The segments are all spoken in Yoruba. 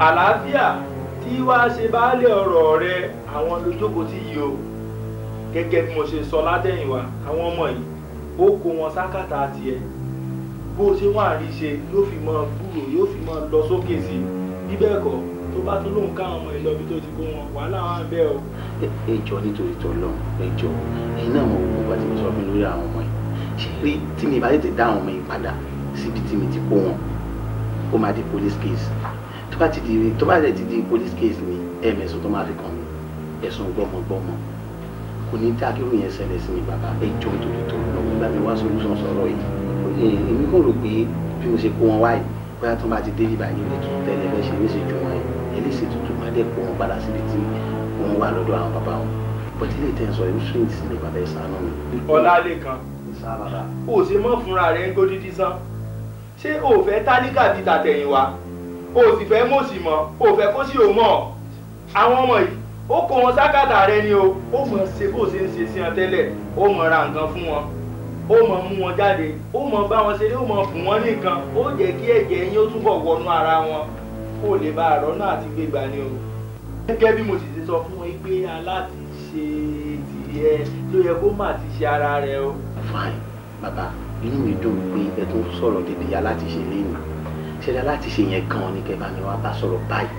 Àlàáfíà tí wàá ṣe baálé ọ̀rọ̀ rẹ àwọn lójókòó tí yìí o. Gẹ́gẹ́ bí mo ṣe sọ látẹ̀yìnwá, àwọn ọmọ yìí ó kó wọn sákàtà tiẹ̀. Bó ṣe wà rí ṣe yóò fi mọ gbúrò, yóò fi mọ lọ sókè sí i. Bí bẹ́ẹ̀ kọ́, tó bá tún lóun káwọn ọmọ yìí lọ bí tó ti kó wọn, wàhálà wà ń bẹ o. Ẹ jọ̀ọ́ nítorí t'Ọlọ́run, ẹ jọ̀ọ́, ẹ̀yin náà mọ gbogbo ìgbà tí mo sọ fún lórí àwọn ọmọ yìí. Ṣé rí tí mi bá tètè dá àwọn ọmọ yìí padà síbi tí mi ti kó wọn, ó máa di police case. Tó bá ti di police case ni ẹ̀mẹ̀sùn tó máa fi kàn mí, ẹ̀sùn gbọ́mọgbọ́mọ. Kò ní dá kírun yẹn ṣẹlẹ̀ sí mi bàbá. Ẹ jọ̀ọ́ nítorí t'Ọlọ́run, nígbà mi wá solution sọ̀rọ̀ yìí. Èmi kò rò pé bí mo ṣe kó wọn wáyé, bóyá tó bá ti dé ibà yìí lè tutù tẹ́lẹ̀ fẹ́ ṣe níṣe ju wọn yẹn. Ẹ lè ṣe tutù má dẹ̀ kó wọn padà síbi tí wọ́n wà lọ́dọ̀ àwọn bàbá wọn. Bọ́tí lè tẹ́ ń sọ irú swing sí mi bàbá, ẹ ṣàánú mi. Ọlálékan, o ṣe mọ́ fúnra rẹ̀ ń gbódídí sán. Ṣé o fẹ́ tálíkà bíi tàtẹ̀yìnwá? O sì fẹ́ mọ̀sí mọ́, o fẹ́ kó sì ò mọ̀. Àwọn ọmọ yìí, ó kó wọn sákàtà rẹ ni o. Ó mọ̀ ṣe bó ṣe ń ṣe sí wọn tẹ́lẹ̀, ó mọ̀ ra nǹkan fún wọn, ó mọ̀ mú wọn jáde, ó mọ̀ bá wọn ṣeré, ó mọ̀ fún wọn nìkan, ó jẹ́ kí ẹ̀jẹ̀ yín ó túbọ̀ wọnú ara wọn kó lè bá àrọ́ náà àti gbégbá ni o. Gẹ́gẹ́ bí mo sì ti sọ fún wọn pé aláti ṣe tìyẹ ló yẹ kó má ti ṣe ara rẹ o. Fine bàbá, inú mi dùn pé ẹ tún sọ̀rọ̀ débi aláti ṣe lẹ́nu. Ṣe aláti ṣe yẹn gan-an ni kẹ́ bá mi wá bá sọ̀rọ̀ báyìí.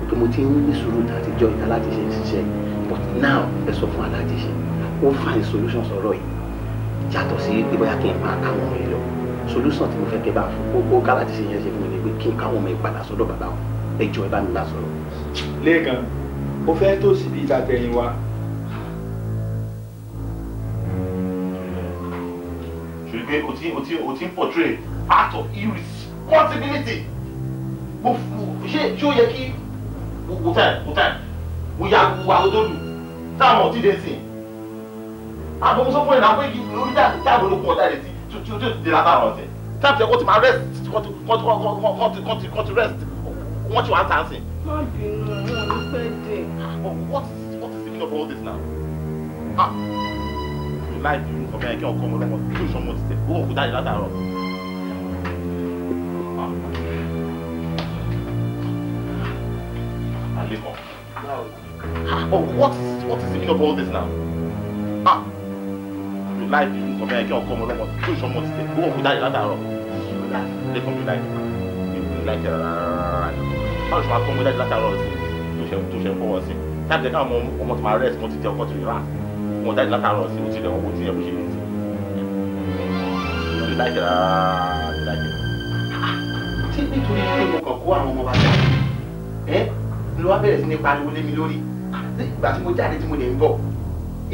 Pé mo ti ń ní sùúrù àtijọ́ ìta láti ṣe ṣiṣẹ́, but now ẹ sọ fún aláti ṣe ó find solution sọ̀rọ̀ yìí. Yàtọ̀ sí pé bóyá kí n máa káwọn ọmọ yìí lọ. Solution tí mo fẹ́ kẹ́ bá fún kó ká láti ṣe yẹn ṣe fún mi ni pé kí n káwọn ọmọ yìí padà sọ́dọ̀ bàbá wọn. Ẹ jọ̀ọ́ ẹ bá mi bá sọ̀rọ̀. Lékan, o fẹ́ tòsí bíi tàtẹ̀yìnwá. Ṣùgbọ́n o ti ń portray act of irresponsibility. Mo ṣé ó yẹ kí wo time mo ya wo àwọn tó lù táwọn ọtí dé sí i. Àbọ̀ mo sọ fún ẹ̀ náà pé kí lórí táàbù ló kún ọ̀tá rẹ̀ tí ó ti dé látàrọ̀ ọ̀sẹ̀. Táàbù tí kò ti máa rest kò ti rest wọ́n ti wá ń tà sí. Má bínú, wọn ò ní pẹ́ dé. What is the meaning of all this now? Ah, you like you nǹkan bẹ́ẹ̀ kí ọkọ ọmọ ọlọ́mọ tó ìṣọmọ ti tẹ̀ ó kò jáde látàárọ̀. Àlékàn. But what is the meaning of all this now? Ah, you like you nǹkan bẹ́ẹ̀ kí ọkọ ọmọ ọlọ́mọ tó ìṣọmọ ti tẹ̀ ó kò jáde látàárọ̀. Lékan, you like you like rárá. Báwo ṣe máa kọ́ ọmọ jáde látàárọ̀ sí tó ṣe fọwọ́ sí? Táàbù jẹ́ káwọn ọmọ ti máa rest, wọ́n ti jẹun, wọ́n ti relax. Wọ́n jáde látàárọ̀ sí, ó ti rẹ̀ wọ́n, ó ti yẹ bó ṣe rí sí. You like rárá, you like. Ṣé nítorí pé mo kàn kó àwọn ọmọ wa jáde? Ẹ́ ló wá bẹ̀rẹ̀ sí ní pariwo lé mi lórí. Ìgbà tí mo jáde tí mo lè ń bọ̀,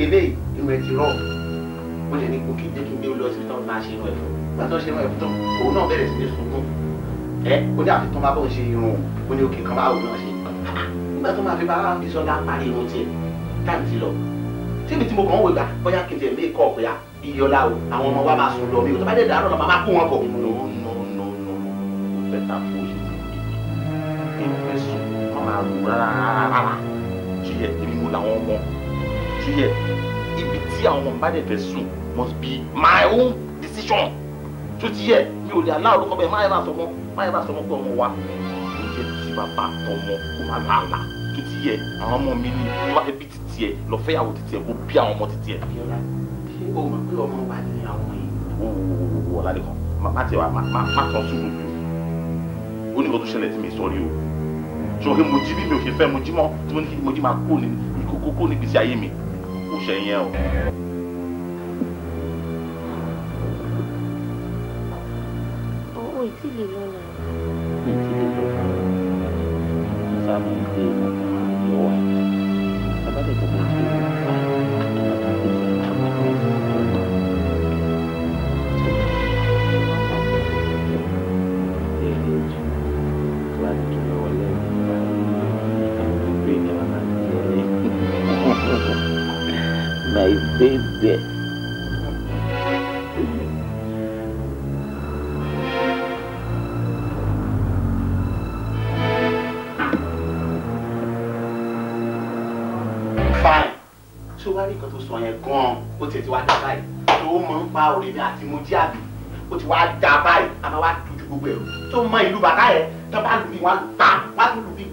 eléyìí irun ẹ̀ ti rọ̀. Mo lè ní kó kí jẹ́ kí n gbé lọ síbi tí wọ́n máa ṣe irun ẹ̀ fún. Ìgbà tó ń ṣe irun ẹ̀ fún tán, òun náà bẹ̀rẹ̀ sí ní sunkún. Ẹ́ ó ní àfitán bá bọ̀ ń ṣe irun, ó ní òkè kan bá òun náà ṣe. Nígbà tó máa fi bá Bísọ́lá parí irun tiẹ̀, táìmù ti lọ. Tíbi tí mo kàn ń wò gbà bóyá kí n tiẹ̀ mé kọ́ bóyá iyọ̀lá o, àwọn ọmọ wa máa sùn lọ mi ò tó bá dẹ̀ dàárọ̀ lọ máa máa kó wọn bọ̀. No no no no, bẹ́tà fún oṣù tí mo fẹ́ sùn, má máa rò rárá. Ṣé èmi mo làwọn ọmọ? Ṣé ibi tí àwọn ọmọ bá dẹ̀ fẹ́ sùn must be my own decision. Tó ti yẹ mi ò lè aláwọ̀ lóko bẹ́ẹ̀ má yẹ bá sọ mọ́ má yẹ bá sọ mọ́ pé ọmọ wa kò jẹ́ tí bàbá tọmọ kó má làálàá. Tó ti yẹ àwọn ọmọ mi ni tó bá fẹ́ bí títí ẹ lọ fẹ́yàwó títí ẹ kó bí àwọn ọmọ títí ẹ. Bíọ́lá, ṣé o mọ̀ pé ọmọ wa ni àwọn yìí? Wo Ọlálékan, má tiẹ̀ wá má tán sùúrù mi o. Ó ní nǹkan tó ṣẹlẹ̀ tí mi sọ rí o. Ṣé o kí mo jí bí mi ò ṣe fẹ́ mo jí mọ́ tí mo ní kí mo jí máa kó ní kókó ní ìgbésí ayé mi. Kò ṣe yẹn o. Owó ìtì lè lọ náà. Mi ti lè lọ fún un. Sábà ń gbé ìmọ̀ lọ wá. Bàbá dẹ̀ gbogbo ti lè lọ fún un. Bàbá tó ti àwọn ọmọ tó ń bọ̀. My baby. Fine. Ṣé o wá rí nǹkan tó sọ yẹn gan-an? Ó tiẹ̀ ti wá dá báyìí. Tó o mọ̀ ń pa òrè mi àti Mojí àbí? Ó ti wá dá báyìí. A máa wá dojú gbogbo ẹ̀rọ. Tó mọ ìlú bàtà yẹn, tó bá lù mí, wọ́n á lù pa, wọ́n á tún lù mí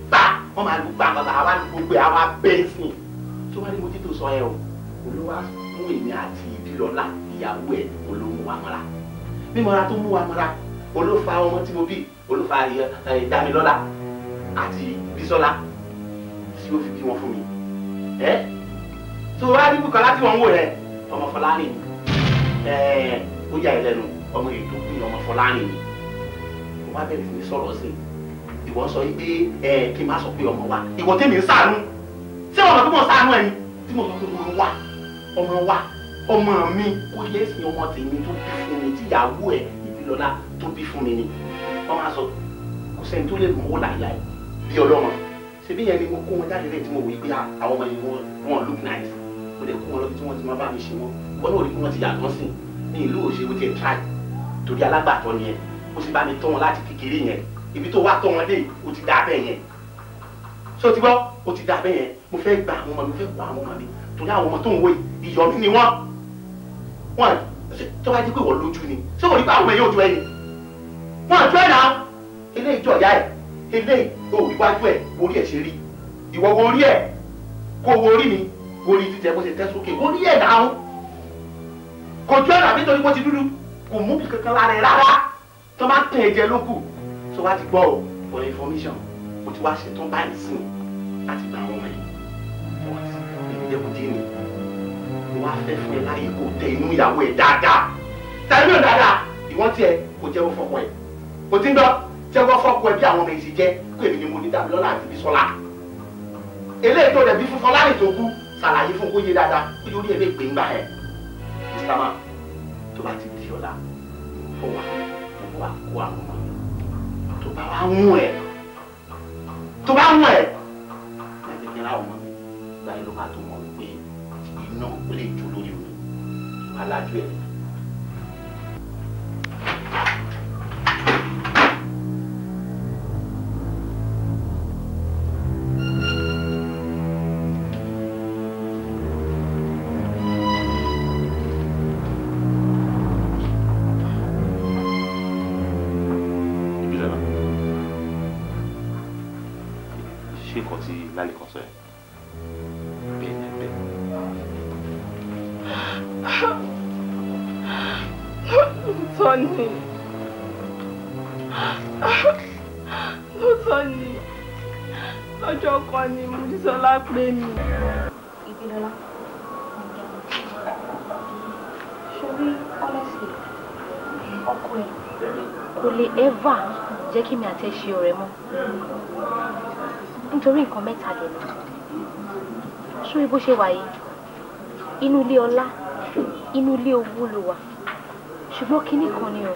Wọ́n máa lu gbàgbàgbà àwa lu gbogbo ẹ̀ àwa bẹ́ẹ̀ sìn. Tó wá ní mo títò sọ ẹ o, olówó mú èmi àti Ìbílọ́lá ìyàwó ẹ̀ olómú wa mọ́ra. Mímọ́ra tó mú wa mọ́ra, olófa ọmọ tí mo bí, olófa Dámilọ́lá àti Bísọ́lá tí ó fi bí wọn fún mi. Ẹ́ tó wá ní Bùkọ́lá tí wọ́n ń wò yẹn, ọmọ Fọlárìn ni. Ó yà ẹ́ lẹ́nu, ọmọ èyí tó kú ni ọmọ Fọlárìn ni. Ó wá bẹ̀rẹ̀ sí ní sọ̀rọ̀ sí i. Ìwọ sọ yìí pé kí n má sọ pé ọmọ wa. Ìwọ tèmi ń ṣàánú. Ṣé ọmọ tó mọ̀ ṣàánú ẹni? Tí mo sọ pé ọmọ wa, ọmọ wa, ọmọ mi kó yẹ sí ọmọ tèmi tó bí fún mi, tíyàwó ẹ̀ Ìbílọ́lá tó bí fún mi ni. Wọ́n máa sọ kò sẹ́ni tó lè mọ̀ owó láìláì bí ọlọ́mọ. Ṣebí yẹn ni mo kó wọn jáde lẹ́yìn tí mo wò yí pé àwọn ọmọ yìí wọ́n look nice. Mo lè kó wọn lọ bí tí wọ́n ti máa bá mi ṣe wọ́n. Wọ́n náà rí pé wọ́n ti yàtọ̀ sí ní ìlú òṣèré tí ẹ try torí alágbàtọ́ ni ẹ. Ó sì bá mi tọ́ wọn láti kékeré yẹn. Ibi tó wá tọ́ wọn dé, ó ti dà bẹ́ẹ̀ yẹn. Ṣé o ti gbọ́? Ó ti dà bẹ́ẹ̀ yẹn. Mo fẹ́ gba àwọn ọmọ mi, mo fẹ́ gba àwọn ọmọ mi torí àwọn ọmọ tó ń wò yìí iyọ̀ mi ni wọ́n. Wọ́n tó bá jẹ́ pé wọ́n lójú ni. Ṣé wọ́n rí pé àwọn ẹ̀yẹ́ ojú ẹ ni? Wọ́n àjọ ẹ̀ náà. Eléyìí jọ ìyá ẹ̀. Eléyìí ò rí wájú ẹ̀, orí ẹ̀ ṣe rí. Ìwọ wo orí ẹ̀? Kó wo orí mi, wo orí títẹ̀ bó ṣe tẹ́ sókè. Wo orí ẹ̀ náà. Kò jọ ẹ̀ nàbí torí bó ti dúdú. Kò mú bí kankan lára ẹ̀ rárá. Tó bá tẹ̀ ẹ jẹ ló kù. Tó wá ti gbọ́ o, for information, mo ti wá ṣetán báyìí sìn láti gba àwọn ọmọ yìí. But èmi jẹ́ kó dín ní. Mo wá fẹ́ fún ẹ láàyè kó tẹ inú ìyàwó ẹ̀ dáadáa. Tẹ inú ẹ̀ dáadáa. Ìwọ́n tiẹ̀ kò jẹ́wọ́ fọ́kọ ẹ̀. Kò tí ń gbọ́ jẹ́wọ́ fọ́kọ ẹ̀ bí àwọn ọmọ yìí ṣe jẹ́ kó èmi ni mo ní Dámilọ́lá àti Bísọ́lá. Eléyìí tó dẹ̀ bí fún Fọlárìn tó kú ṣàlàyé fún kó yé dáadáa kó yóò rí ẹ̀ lè pè ń gbà ẹ̀. Mr. Man, tó bá ti di ọ̀la, fọ́ wa, mo wá kó àwọn ọmọ mi. Tó bá wá ń ẹ̀, tó bá ń ẹ̀, má jẹ́ kí n ráwọn ọmọ mi. Gba ìlú máa tó mọ̀ wípé iná ó lè jó lórí omi. Wà lájú ẹ̀. Ìbílọ́lá, ṣé nǹkan tí Lálẹ́kan sọ yẹn? Bẹ́ẹ̀ ni bẹ́ẹ̀. Lóòótọ́ ni, lóòótọ́ ni, lọ́jọ́ kan ni Mojísọ́lá pè mí. Ìbílọ́lá, ṣorí honestly, ọkọ ẹ̀ kò lè ever jẹ́ kí mi àti ẹ ṣe ọ̀rẹ́ mọ́. Nítorí nǹkan mẹ́ta dẹ̀ ni. Ṣórí bó ṣe wà yìí, inú ilé ọlá, inú ilé owó ló wà. Ṣùgbọ́n kinní kan ni o,